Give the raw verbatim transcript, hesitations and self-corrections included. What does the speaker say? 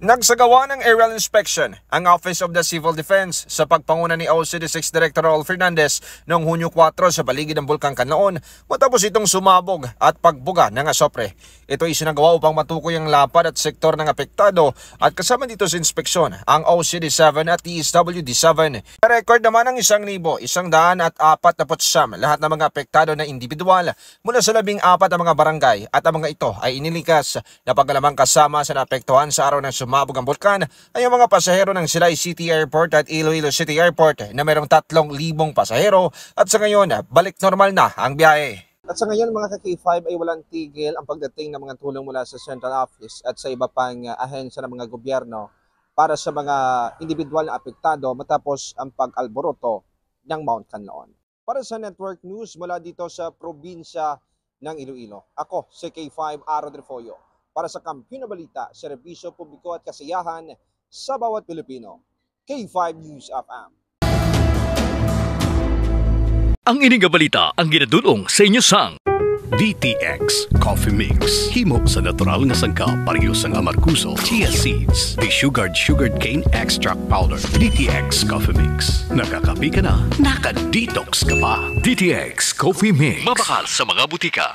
Nagsagawa ng aerial inspection ang Office of the Civil Defense sa pagpanguna ni O C D six Director Raul Fernandez noong Hunyo kuwatro sa paligid ng Bulkang Kanlaon matapos itong sumabog at pagbuga ng asopre. Ito ay isinagawa upang matukoy ang lapad at sektor ng apektado at kasama dito sa inspeksyon ang O C D seven at D S W D seven. Record naman ang isang libo, isang daan at apat na putsyam lahat ng mga apektado na individual mula sa labing apat na mga barangay at ang mga ito ay inilikas na pagkalamang kasama sa naapektuhan sa araw ng sumabog ang bulkan ay ang mga pasahero ng Silay City Airport at Iloilo City Airport na mayroong tatlong libong pasahero at sa ngayon, balik normal na ang biyahe. At sa ngayon, mga ka-K five, ay walang tigil ang pagdating ng mga tulong mula sa Central Office at sa iba pang, ah, ahensya ng mga gobyerno para sa mga individual na apektado matapos ang pag-alboroto ng Mount Kanlaon. Para sa Network News mula dito sa probinsya ng Iloilo, ako si K five Aaron Refollo para sa Kampiyon na Balita, Serbisyo Publiko at Kasiyahan sa Bawat Pilipino. K five News F M. Ang ini nga balita ang ginadul-ong sa inyo sang D T X Coffee Mix. Himo sa natural nga sangkap, pareho sang amargoso, chia seeds, desugared sugarcane extract powder. D T X Coffee Mix. Nakakape ka na, naka-detox ka pa. D T X Coffee Mix. Mabakal sa mga butika.